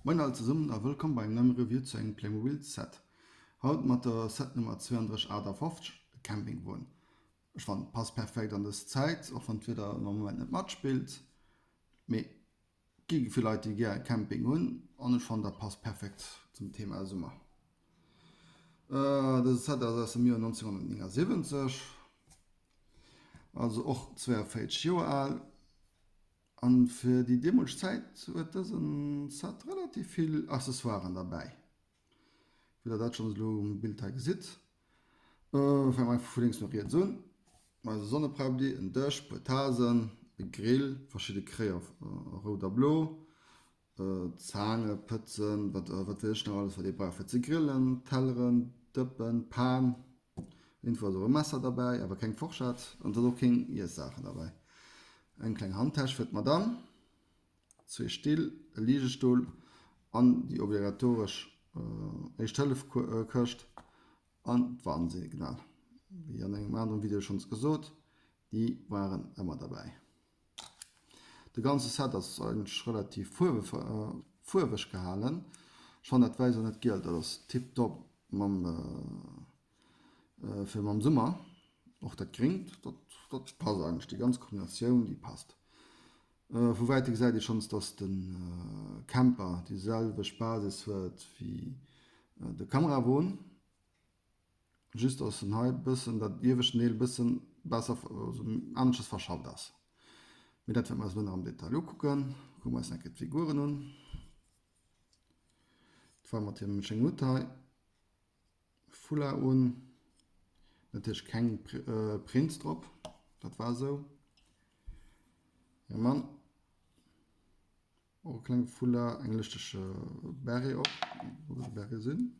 Moien all zesummen a wëllkomm bei engem neiem Review zu engem Playmobil Set. Haut mat der Set Nummer 3258, e Campingwon. Ech fannen passt perfekt an dës Zäit, och wann d'Wieder am Moment net matspillt, mee gi vill Leit déi gär Camping hunn an ech fannen dat passt perfekt zum Thema Summer. Dëse Set ass aus dem Joer 1979, also och 42 Joer al. An fir déi deemoleg Zäit huet dësen Set relativ vill Accessoiren derbäi, wéi der dat schonns elo um Bild hei gesitt. Fänke mer einfach vu lénks no riets un, eise Sonneprabbeli, en Dësch, puer Tasen, e Grill, verschidde Kréier a rout a blo, Zaange, Pëtzen, wat wat weess ech nach alles wat ee brauch fir ze grillen, Telleren, Dëppen, Pan, iergendwou ass och e Messer derbäi, awer keng Forschett an et ass och keng Iessaachen derbäi. Eng kleng Handtäsch fir d'Madame, zwee Still, e Ligestull an déi obligatoresch Éischt-Hëllef-Këscht an d'Warnsignal. Wéi an engem aneren Video schonns gesot, déi waren ëmmer derbäi. De ganze Set ass eigentlech relativ fuerweg gehalen. Ech fannen dat wäiss an dat giel, dat ass tiptop mam fir mam Summer. Och dat gréngt, dat dat passt eigentlech, déi ganz Kombinatioun déi passt. Vu wäite gesäit ee schonns, dass de Camper déi selwecht Basis huet wéi de Kamerawon. Just dass en hei bëssen dat ieweschten Deel bëssen besser, also aneschters verschafft ass. Mee dat wäerte mer eis elo nach am Detail ukucken. Kucke mer eis nach eng Kéier d'Figuren un. D'Fra mat hirem schéngen Hutt hei. Foulard un. Natierlech keng Prints drop, dat war esou. Hire Mann. Och e klenge Foulard, eng lëschteg Beret op. Wou soll de Beret sinn?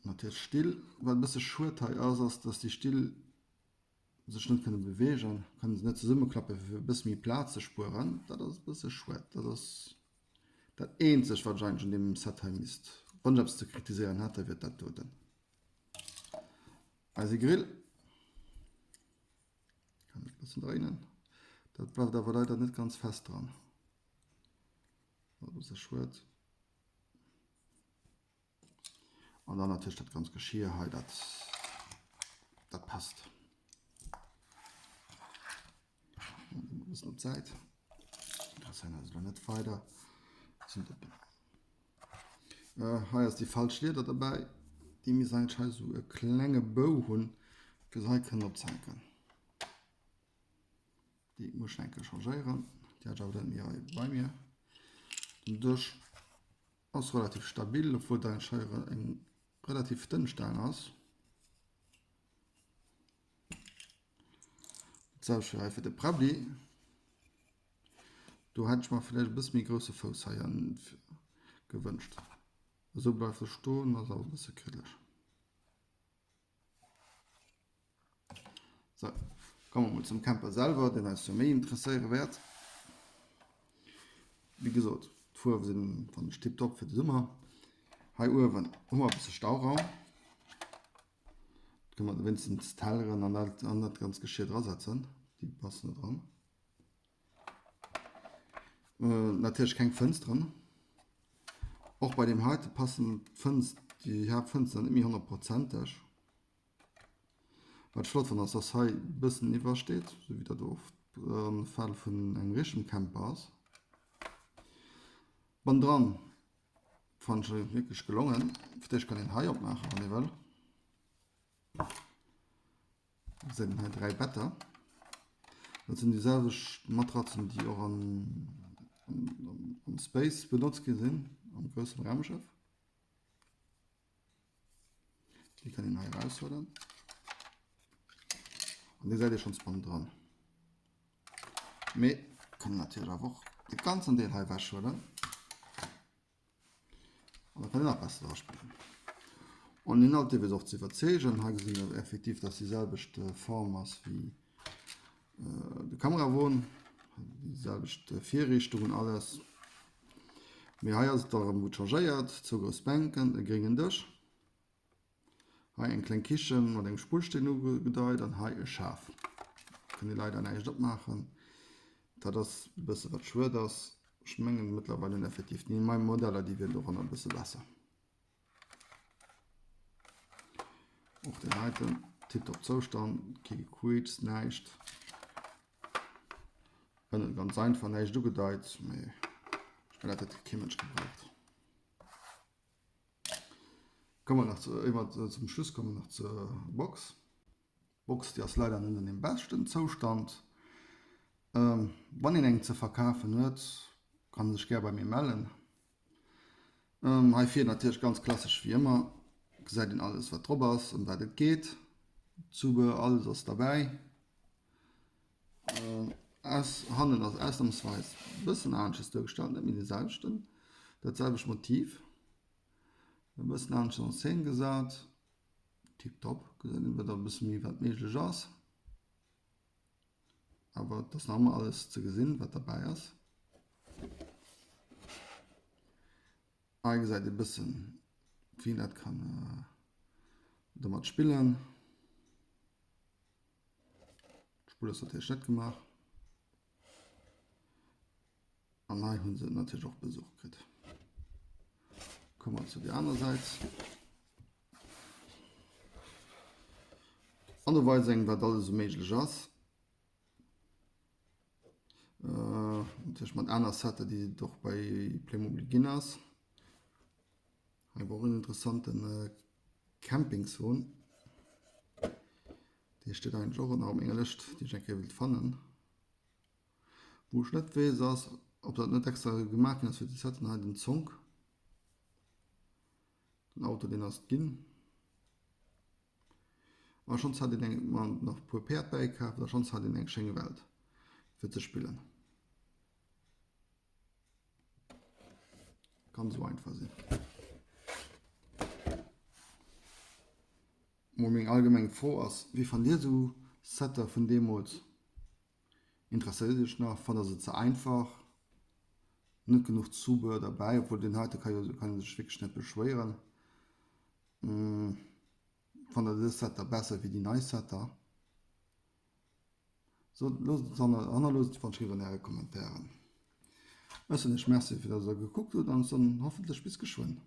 Natierlech Still. Wat e bësse schued hei ass, ass dass déi Still sech net kënne beweegen, kënne se net zesummeklappe fir e bësse méi Plaz ze spueren. Dat ass e bësse schued. Dat ass dat eenzegt wat ech eigentlech un deem Set hei misst, wann ech eppes ze kritiséieren hätt, da wier et dat doten. Eise Grill kann ech e bëssen dréinen. Dat bleift awer leider net ganz fest dran. Dat ass e schued. An dann natierlech dat ganz Geschir hei, dat, dat passt. E bëssen op d'Säit. Dat sinn also net weider. Sind äh, hei ass déi falsch Lieder derbäi. Déi misst eigentlech hei esou e klenge Bou hunn, fir se hei kënnen opzehänken. Déi muss ech enke changéieren. Déi hat ech awer net méi hei bei mir. Den Dësch ass relativ stabil, obwuel dat eng Scheier eng relativ dënn Staang ass. Dat selwecht fir hei fir de Prabbeli. Do hätt ech mer vläicht e bësse méi grousse Fouss hei gewënscht. Esou bleift e stoen, ass awer e bësse kriddeleg. So, komme mer mol zum Camper selwer, deen eis jo méi interesséiere wäert. Wéi gesot, d'Fuerwe sinn, fannen ech, tiptop fir de Summer. Hei uewen hu mer e bësse Stauraum. Do kënne mer wéinstens d'Telleren an dat, an dat ganz Geschir drasetzen. Déi passen do dran. Natierlech keng Fënsteren. Och bei deem heite passen d'Fënst, déi Haaptfënster net méi honnertprozenteg. Wat ech flott fannen ass, dass hei e bëssen iwwer steet, sou wéi dat oft am Fall vun engem richtegen Camper ass. Bannendran fannen ech wierklech gelongen. Fir d'éischt kann een hei opmaachen, wann ee wëll. Sinn hei 3 Better. Dat sinn déi selwecht Matratzen, déi och an, an, am Space benotzt gi sinn, am groussen Raumschëff. Déi kann een hei eraushuelen. An déi säit Dir schonns bannendran. Mee kann natierlech awer och de ganzen Deel hei ewechhuelen. An da kann een nach besser dra spillen. An den Inhalt dee weess och ze iwwerzeegen. Hei gesinn mer effektiv, dass déi selwecht Form ass wéi de Kamerawon, déi selwecht Virriichtung und alles. Mee hei ass et da erëm gutt changéiert, zwou grouss Bänken, e gréngen Dësch. Hei eng kleng Kichen mat engem Spullsteen ugedeit an hei e Schaf. Kënnt ee leider näischt opmaachen. Dat ass e bësse wat schued ass. Ech mengen mëttlerweil hunn effektiv déi nei Modeller, déi wieren doranner e bësse besser. Och den heiten tiptop Zoustand, kee Gequeetschs, näischt. Ënnen ganz einfach, näischt ugedeit, mee ech mengen dat hätt kee Mënsch gebraucht. Komme mer nach zu, éier mer zum Schluss kommen, nach zur Box. D'Box déi ass leider net an deem beschten Zoustand. Wann een eng ze verkafen huet, kann e sech gär bei mir mellen. Hei vir natierlech ganz klassesch wéi ëmmer, gesäit een alles wat drop ass, ëm wat et geet, Zubehör, alles ass derbäi. Aus hannen ass ausnamsweis e bëssen anesches duergestallt, net méi de selwechten, dat selwecht Motiv, e bëssen anesches an Szene gesat. Tiptop, gesäit een e bësse méi wat méiglech ass. Awer et ass nach ëmmer alles ze gesinn, wat derbäi ass. Hei gesäit ee bëssen, wien dat kann domat spillen. D'Spull ass natierlech net gemaach. An hei hunn se natierlech och Besuch kritt. Komme mer zu der aner Säit. An do weist engem wat alles esou méiglech ass. Äh, natierlech mat aner Setter, déi et och bei Playmobil ginn ass. Hei war och en interessanten äh, Campingzon. Dee steet eigentlech och nach op menger Lëscht, déi ech eng Kéier wëllt fannen. Wou ech net weess ass, ob dat net extra gemaach ginn ass fir ze setzen. Hei den Zonk. Den Auto deen ass et ginn. A schonns hat een eng man nach e puer Päerd bäikaaft a schonns hat een eng schéng Welt fir ze spillen. Kann esou einfach sinn. Mol meng allgemeng Fro ass, wéi fannt dir esou Setter vun deemools? Interesséiert iech nach? Fannt der se ze einfach? Net genuch Zubehör derbäi, obwuel deen heite ka jo kann ee sech wierklech net beschwéieren. Fannt der dës Setter besser wéi déi nei Setter? Sot loosst et hannerloosst et wann schriwwen an äre Kommentaren. Ech soen iech Merci fir dass der gekuckt hutt an soen hoffentlech bis geschwënn.